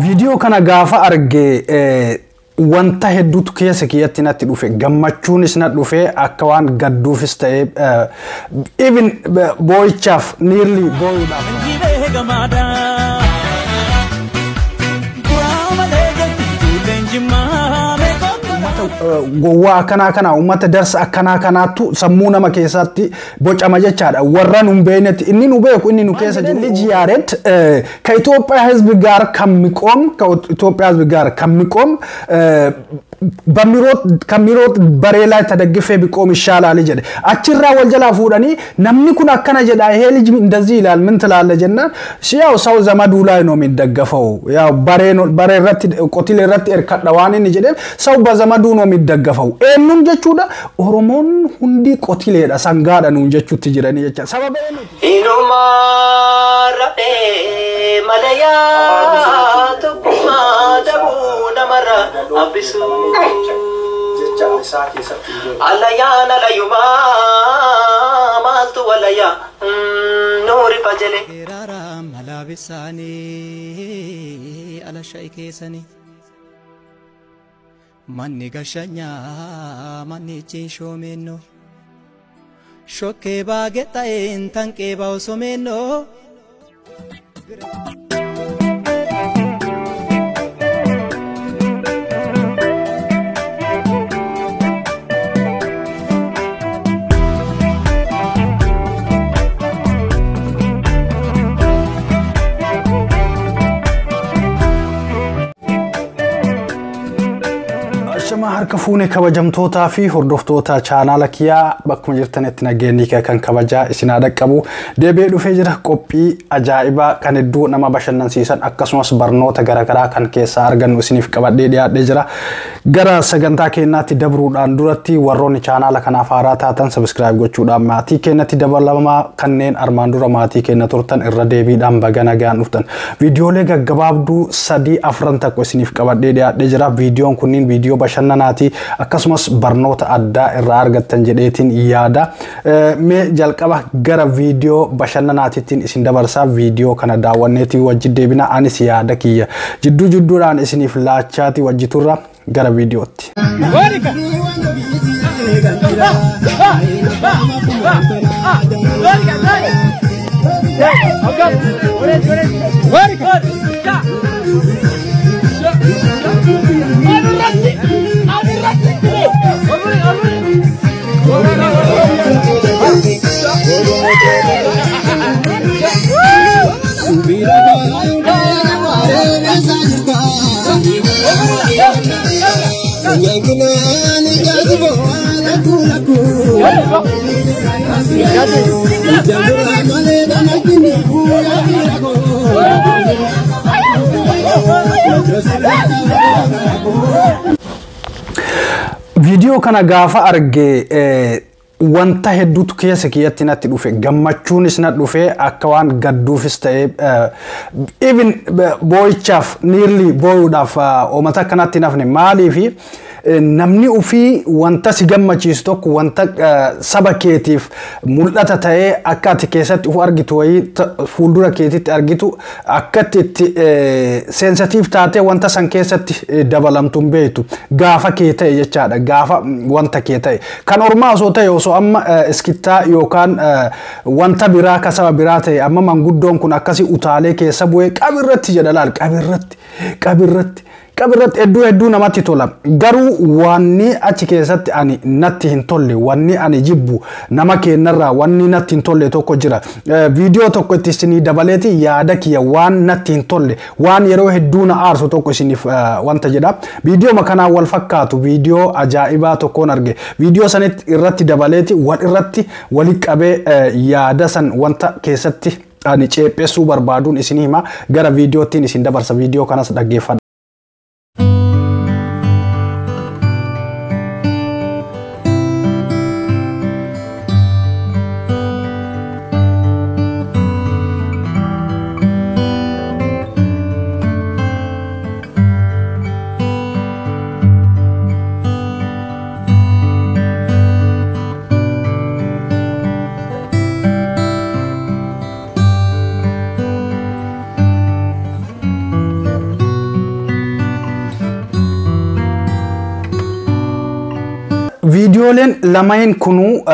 Viidiyoo kana gaafa arge wanta hedduutu keessa kiyyatti natti dhufe, gammachuunis na dhufe, akka waan gadduufis ta'e, even boo'ichaaf, nearly boo'uudhaaf. Jibee gamaadha. Bu'aa malee jetti ijoolleen jimmaa meeqa. Uummata gowwaa akkanaa kana, uummata darsa akkanaa kanaattu sammuu nama keessatti bocama jechaadha. Warra nu hin beeknetti inni nu beeku, inni nu keessa jiru. ልጅ ያሬድ ከኢትዮጵያ ሕዝብ ጋር ከሚቆም፣ ከኢትዮጵያ ሕዝብ ጋር ከሚቆም በሚሮጥ ከሚሮጥ በሬ ላይ ተደግፌ ቢቆም ይሻላል jedhe. Achirraa wal jalaa fuudhanii namni kun akkana jedha, ይሄ ልጅ እንደዚህ ይላል፣ ምን ትላለህ jennaan, ያው ሰው ዘመዱ ላይ ነው የሚደገፈው፣ ያው በሬ ነው በሬ irratti qotilee irratti hirkadha waan inni jedheef ሰው በዘመዱ ነው የሚደገፈው eenyuun jechuudha. Oromoon hundi qotileedha, sangaadha nuun jechuutti jiranii jecha sababa eenyuti. Inumaa rafee malayaa tokkummaa dhabuu namarra hambisuu. Alayaan alayumaa maaltu walayaa nuuri fajele. Geeraara malaabisaanii ala sha'i keessanii manni gashanyaa manni icciin shoomeenno shokkee baagee ta'een tanqee baa'u. Ashamaa, harka fuune, kabajamtootaa fi hordoftoota chaanaala kiyyaa, bakkuma jirtanitti nageenyi kee kan kabajaa isin haa dhaqqabu. Deebi'ee dhufee jira. Qophii ajaa'ibaa kan hedduu nama bashannansiisan, akkasumas barnoota garaagaraa kan keessaa argannu isiniif qabadhee dhiyaadhee jira. Gara sagantaa keenyaatti dabruudhaan duratti, warroonni chaanaala kanaaf haaraa taatan subscribe gochuudhaan maatii keenyatti dabalamaa, kanneen armaan dura maatii keenya turtan irra deebiidhaan baga nagaan dhuftan. Viidiyoolee gaggabaabduu sadii afran tokko isiniif qabadhee dhiyaadhee jira. Viidiyoon kunniin viidiyoo bashannanaati, akkasumas barnoota addaa irraa argattan jedheetiin yaada. Mee jalqaba gara viidiyoo bashannanaatittiin isin dabarsaa. Viidiyoo kana daawwanneetii wajji deebina. Anis yaada kiyya jidduu jidduudhaan isiniif laachaati wajji turra. Gara viidiyootti. Viidiyoo kana gaafa arge wanta hedduutu keessa kiyyatti natti dhufe, gammachuunis na dhufe, akka waan gadduufis ta'e, even boo'ichaaf, nearly boo'uudhaaf uummata akkanatti nafne. Maaliifi namni ufii wanta si gammachiisu tokko, wanta saba keetiif mul'ata ta'ee akka ati keessatti uf argitu wayii fuuldura keetitti argitu, akkatti itti sensitive taatee wanta san keessatti dabalamtu hin beektu. Gaafa kee ta'e jechaadha, gaafa wanta kee ta'e. Kan ormaa osoo ta'e, osoo amma iskittaa yookaan wanta biraa ka saba biraa ta'e, amma manguddoon kun akkasii utaalee keessa bu'ee qabirratti jedha, laal, qabirratti, qabirratti, qabirratti, hedduu hedduu namatti tola. Garuu wanni achi keessatti ani natti hin tolle, wanni ani jibbu, nama keenyarraa wanni natti hin tolle tokko jira. Viidiyoo tokko itti isinii dabaleeti yaada kiyya, waan natti hin tolle, waan yeroo hedduu na aarsu tokko isiniif wanta jedha. Viidiyoo kanaan wal fakkaatu viidiyoo ajaa'ibaa tokkoon arge. Viidiyoo sanitti irratti dabaleeti wal irratti wali qabee yaada san, wanta keessatti ani ceephessuu barbaaduun isinii hima. Gara viidiyoottiin isin dabarsa. Viidiyoo kanas dhaggeeffadha. Viidiyooleen lameen kunuu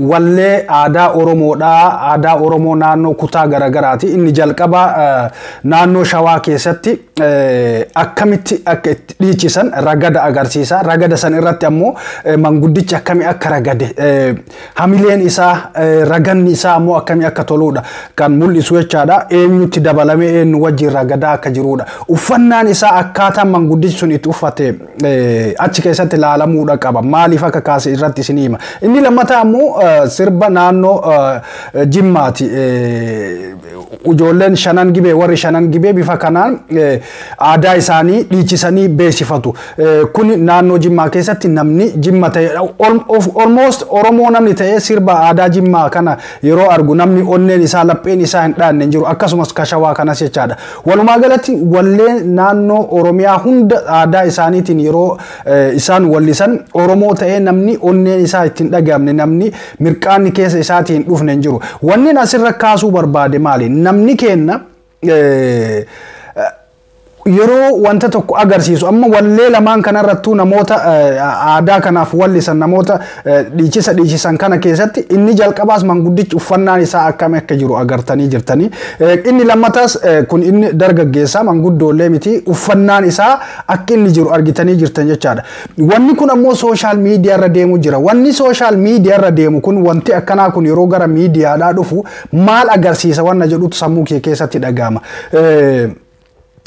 wallee aadaa Oromoodhaa. Aadaa Oromoo naannoo kutaa garaagaraati. Inni jalqabaa naannoo Shawaa keessatti akkamitti akka itti dhiichisan ragada agarsiisa. Ragada san irratti ammoo manguddichi akkamii akka ragade, hamileen isaa, raganni isaa ammoo akkamii akka toludha kan mul'isu jechaadha. Eenyutti dabalamee eenyu wajjin ragadaa akka jirudha. Uffannaan isaa, akkaataan manguddichi sun itti uffate achi keessatti ilaalamuudha qaba. Maaliif akka kaase irratti isin hima. Inni lammataa ammoo sirba naannoo Jimmaati. Ijoolleen Shanan Gibee, warri Shanan Gibee bifa kanaan aadaa isaanii dhiichisanii beeksifatu. Kun naannoo Jimmaa keessatti namni Jimma ta'e, almost Oromoo namni ta'e, sirba aadaa Jimmaa kana yeroo argu namni onneen isaa, lapheen isaa hin dhaanne hin jiru, akkasumas kashawaa kanas jechaadha. Walumaa galatti walleen naannoo Oromiyaa hunda aadaa isaaniitiin yeroo isaan wallisan Oromoo ta'ee namni onneen isaa ittiin dhagahamne, namni mirqaanni keessa isaatiin dhufne hin jiru. Wanni asirra kaasuu barbaade maali? Namni keenna yeroo wanta tokko agarsiisu, amma wallee lamaan kanarrattuu namoota aadaa kanaaf wallisan, namoota dhiichisa dhiichisan kana keessatti, inni jalqabaas manguddichi uffannaan isaa akkam akka jiru agartanii jirtanii. Inni lammataas kun inni dargaggeessaa, manguddoollee miti, uffannaan isaa akka inni jiru argitanii jirtan jechaadha. Wanni kun ammoo social media irra deemu jira. Wanni social media irra deemu kun, wanti akkanaa kun yeroo gara miidiyaadhaa dhufu maal agarsiisa wanna jedhutu sammuu kee keessatti dhaga'ama.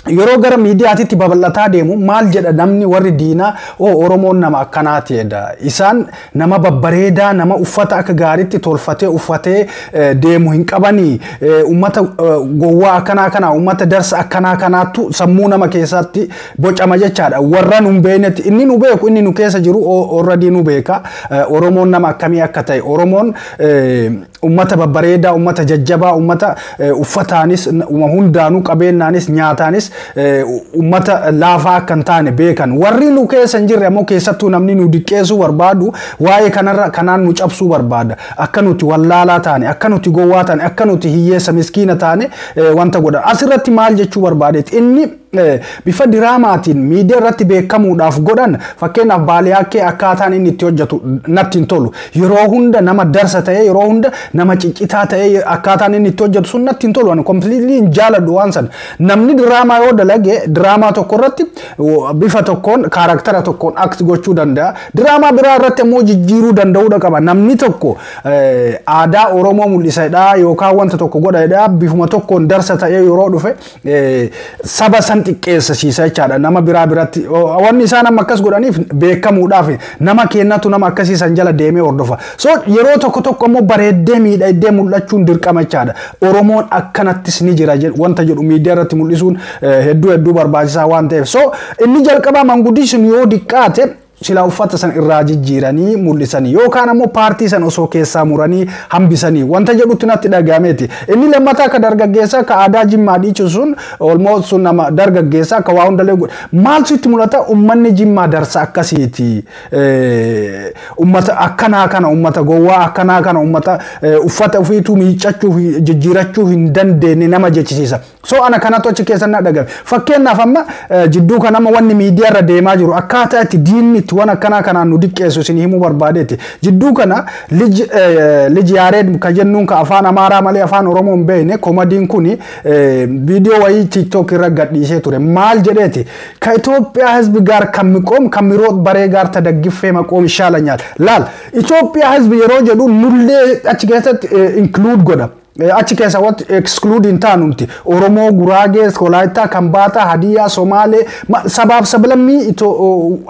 Yeroo gara miidiyaatitti babal'ataa deemu maal jedha namni, warri diinaa? Oo, Oromoon nama akkanaati jedha. Isaan nama babbareedaa, nama uffata akka gaariitti tolfatee uffatee deemu hin qabanii, ummata gowwaa akkanaa kana, ummata darsa akkanaa kanaattu sammuu nama keessatti bocama jechaadha. Warra nu hin beeknetti, inni nu beeku, inni nu keessa jiru already nu beeka. Oromoon nama akkamii akka ta'e, Oromoon ummata babbareedaa, ummata jajjabaa, ummata uffataanis, hundaanuu, qabeennaanis, nyaataanis ummata laafaa akka hin taane beekan. Warri nu keessa hin jirre ammoo, keessattuu namni nu diqqeessuu barbaadu, waa'ee kanarra kanaan nu cabsuu barbaada. Akka nuti wallaalaa taane, akka nuti gowwaa taane, akka nuti hiyyeessa miskiina taane wanta godhan. Asirratti maal jechuu barbaadeet? Inni bifa diraamaatiin miidiyaa irratti beekamuudhaaf godhan, fakkeenyaaf Baaliyaakee akkaataan inni itti hojjetu natti hin tolu. Yeroo hunda nama darsa ta'ee, yeroo hunda nama ciccitaa ta'ee akkaataan inni itti hojjetu sun natti hin tolu. Ani completely hin jaaladhu waan sana. Namni diraamaa yoo dalage diraamaa tokko irratti bifa tokkoon, character tokkoon act gochuu danda'a. Diraamaa biraa irratti immoo jijjiiruu danda'uudha qaba. Namni tokko aadaa Oromoo mul'isadha yookaan wanta tokko godhadha, bifuma tokkoon darsa ta'ee yeroo dhufe saba san xiqqeessisiisa jechaadha nama biraa biratti. Wanni isaan amma akkas godhaniif beekamuudhaaf, nama kennatu nama akkasii san jala deemee hordofa. So yeroo tokko tokko immoo bareeddee miidhagdee mul'achuun dirqama jechaadha. Oromoon akkanattis ni jira wanta jedhu miidiyaa irratti mul'isuun hedduu hedduu barbaachisaa waan ta'eef. So inni jalqabaa manguddichi sun yoo diqqaate sila uffata san irraa jijjiiranii mul'isanii yookaan ammoo paartii san osoo keessaa muranii hambisanii wanta jedhutti natti dhagahameeti. Inni lammataa akka dargaggeessaa akka aadaa Jimmaa dhiichu sun, almost sun nama dargaggeessaa akka waa hundalee godhe. Maaltu itti mul'ata? Ummanni Jimmaa darsa akkasiiti. Ummata akkanaa kana, ummata gowwaa akkanaa kana, ummata uffata ofiituu miiccachuu jijjiirachuu hin dandeenye nama jechisiisa. So ana kanatu achi keessa na dhagame. Fakkeenyaaf amma jidduu kana amma wanni miidiyaa irra deemaa jiru, akkaataa itti diinni itti waan akkanaa kanaan nu diqqeessu isin himuu barbaadeeti. Jidduu kana Lij Yaareed ka jennuun, ka afaan Amaaraa malee afaan Oromoo hin beekne, komadiin kuni viidiyoo wayii TikTok irra gadhiisee ture. Maal jedheeti? ከኢትዮጵያ ሕዝብ ጋር ከሚቆም ከሚሮጥ በሬ ጋር ተደግፌ መቆም ይሻለኛል። Laal, Itoophiyaa ሕዝብ yeroo jedhu nullee achi keessatti include godha. Achi keessa wanti exclude hin taanu nuti. Oromoo, Guraagee, Walaayittaa, Kambaataa, Hadiyyaa, Somaalee, sabaaf sablammii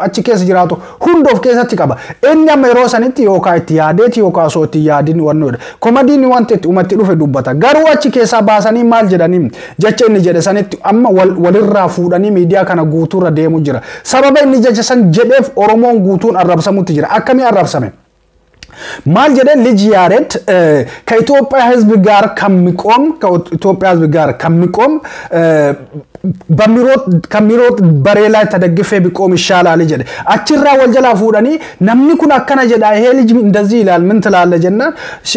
achi keessa jiraatu hunda of keessatti qaba. Inni amma yeroo sanitti yookaan itti yaadeeti yookaan osoo itti yaadin wannoodha. Komadiin wanti itti umatti dhufe dubbata. Garuu achi keessaa baasanii maal jedhanii, jecha inni jedhe sanitti amma walirraa fuudhanii miidiyaa kana guutuurra deemu jira. Sababa inni jecha san jedheef Oromoon guutuun arrabsamutti jira. Akkamii arrabsame? Maal jedhe ልጅ ያሬድ ከኢትዮጵያ ሕዝብ ጋር ከሚቆም ከኢትዮጵያ ሕዝብ ጋር ከሚቆም በሚሮጥ ከሚሮጥ በሬ ላይ ተደግፌ ቢቆም ይሻላል jedhe. Achirraa wal jalaa fuudhanii namni kun akkana jedha ይሄ ልጅ እንደዚህ ይላል ምን ትላለህ jennaan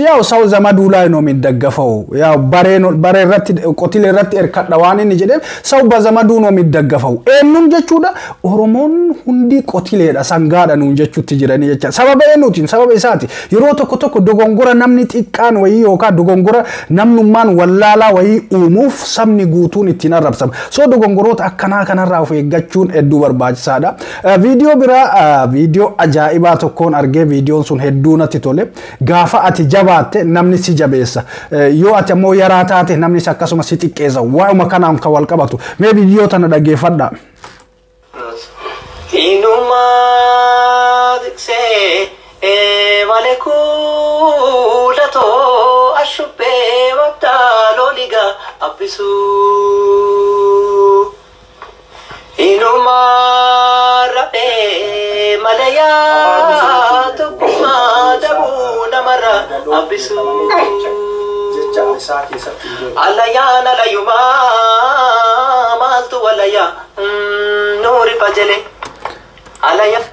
ያው ሰው ዘመዱ ላይ ነው የሚደገፈው ያው በሬ ነው በሬ irratti qotilee irratti hirkadha waan inni jedheef ሰው በዘመዱ ነው የሚደገፈው eenyuun jechuudha Oromoon hundi qotileedha sangaadha nuun jechuutti jiranii jecha sababa eenyuutiin sababa isaati yeroo tokko tokko dogongora namni xiqqaan wayii yookaan dogongora namnummaan wallaalaa wayii uumuuf sabni guutuun ittiin arrabsama. So dogongoroota akkanaa kanarraa of eeggachuun hedduu barbaachisaadha. Viidiyoo biraa viidiyoo ajaa'ibaa tokkoon argee viidiyoon sun hedduu natti tole. Gaafa ati jabaatte namni si jabeessa. Yoo ati ammoo yaraa taate namni akkasuma si xiqqeessa. Waa'uma kanaan kan wal qabatu. Mee viidiyoo tana dhaggeeffadhaa. Inumaa tiksee malee kuulatoo ashubbee baddaa looligaa abbisuu. Inumaa rafee malee yaa tokkummaa dhabuu namarra abbisuu. Alayaan alayumaa maaltu walayaa nuuri fajele alayaa.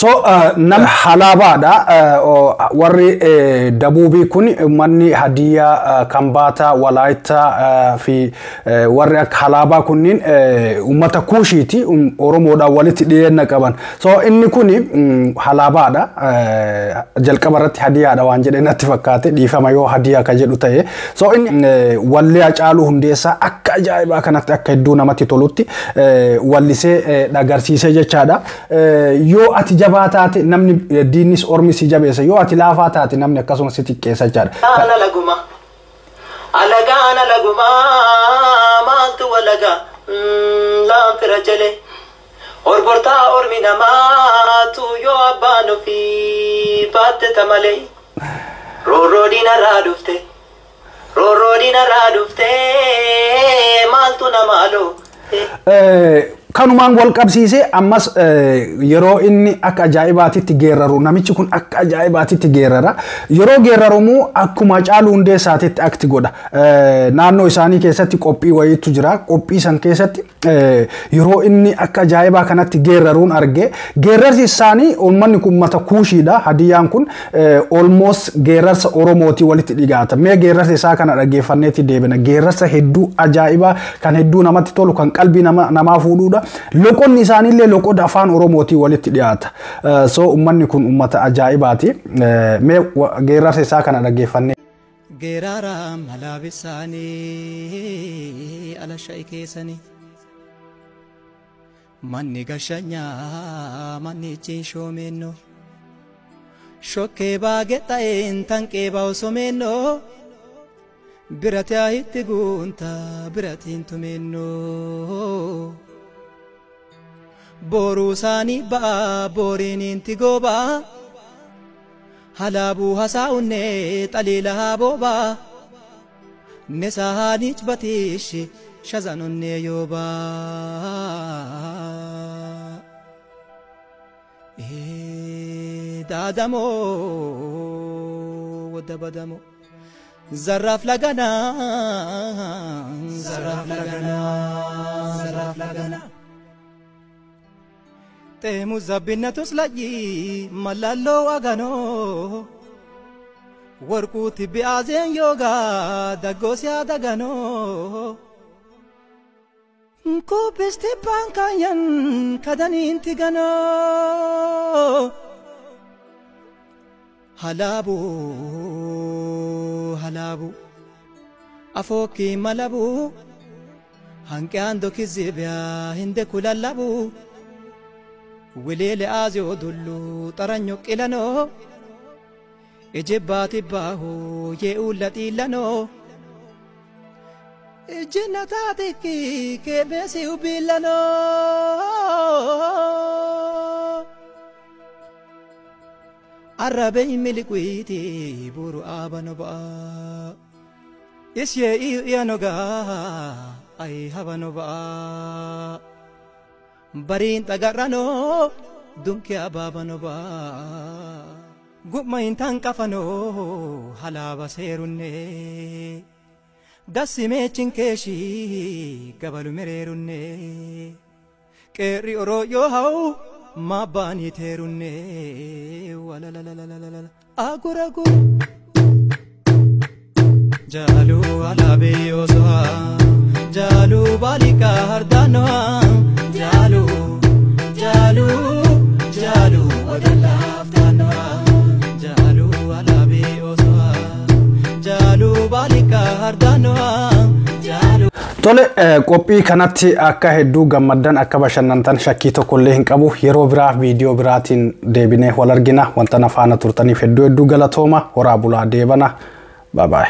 So nam halaabaadha warri dabuubii kun manni Hadiyyaa Kambaataa Walaayittaa fi warri akka halaabaa kunniin ummata Kuushiiti Oromoodhaan walitti dhiyeenya qaban. So inni kun halaabaadha jalqaba irratti Hadiyyaadha waan jedhee natti fakkaate dhiifama yoo Hadiyyaa ka jedhu ta'e. So inni wallee Hacaaluu Hundeessaa akka ajaa'ibaa kanatti akka hedduu namatti tolutti wallisee dhagarsiisee jechaadha. Yoo ati jabaa taate namni diinnis ormi si jabeessa yoo ati laafaa taate namni akkasuma si xiqqeessa jechaadha. Alagaan alaguma alagaan alaguma maaltu walagaa laanfira jale orbortaa ormi namaatu yoo abbaan ofii baatte tamalee roorroo diinarraa dhufte roorroo diinarraa dhufte maaltu namaa loo. Kanumaan wal qabsiisee ammas yeroo inni akka ajaa'ibaatitti geeraru namichi kun akka ajaa'ibaatitti geerara yeroo geerarumuu akkuma Hacaaluu Hundeessaatitti akti godha. Naannoo isaanii keessatti qophii wayiitu jira qophii san keessatti yeroo inni akka ajaa'ibaa kanatti geeraruun arge geerarsi isaanii uummanni kun uummata Kuushiidha Hadiyyaan kun almost geerarsa Oromootii walitti dhiyaata. Mee geerarsa isaa kana dhaggeeffanneetti deebina geerarsa hedduu ajaa'ibaa kan hedduu namatti tolu kan qalbii namaa fuudhuudha. Loqonni isaaniillee loqoda afaan Oromootii walitti dhiyaata. So uummanni kun uummata ajaa'ibaati. Mee geerarsa isaa kana dhaggeeffannee. Geerara malaabisaanii ala sha'i keessanii manni gashanyaa manni icciin shoomeenno shokkee baagee ta'een tanqee baa'u someennoo birate ahitti guunta biratiin tumeennoo. Boruu isaanii ba'a booriin inti goobaa halaabuu hasaa'unnee xaliila haa boobaa nesaaniich batiishi shazanonnee yoobaa. Daadamoo wadda badamoo zarraaf laganaa zarraaf laganaa zarraaf laganaa. Teemu zabbinnatus layyii mallalloo aganoo warquutti bi'aazeen yoogaa daggoo daganoo Kubbisti baankaayyan kadaniinti ganoo halaabuu halaabuu afookii malabuu hanqaan dokkizibiyaa hinde kulallabuu Wiliile aaziyoo dulluu xaranyo qilanoo ijibbaati baahuu ye'uulla xiillanoo ijjinna taatikki keebeesi ubiillanoo arrabee miliqwiiti buru aabano ba'a isyee iyanogaa ayi habano ba'a. Bariin xagarranoo dunki abaabano ba'a. Gumma intan qafanoo halaaba seerunne dassimee cinkeeshii gabalu mereerunne qeerri orooyyoo hawu maabbaanii teerunne walalalalalala aguragu. Jaaluu alaabee osoha jaaluu baalikaa hardaanoha jaaluu jaaluu jaaluu wadalaaftaanoha jaaluu alaabee osoha jaaluu baalikaa hardaanoha jaaluu. Tole, qophii kanatti akka hedduu gammaddan, akka bashannantan shakkii tokkollee hin qabu. Yeroo biraa viidiyoo biraatiin deebinee wal argina. Wanta na faana turtaniif hedduu hedduu galatooma. Horaa bulaa, deebana. Bye bye.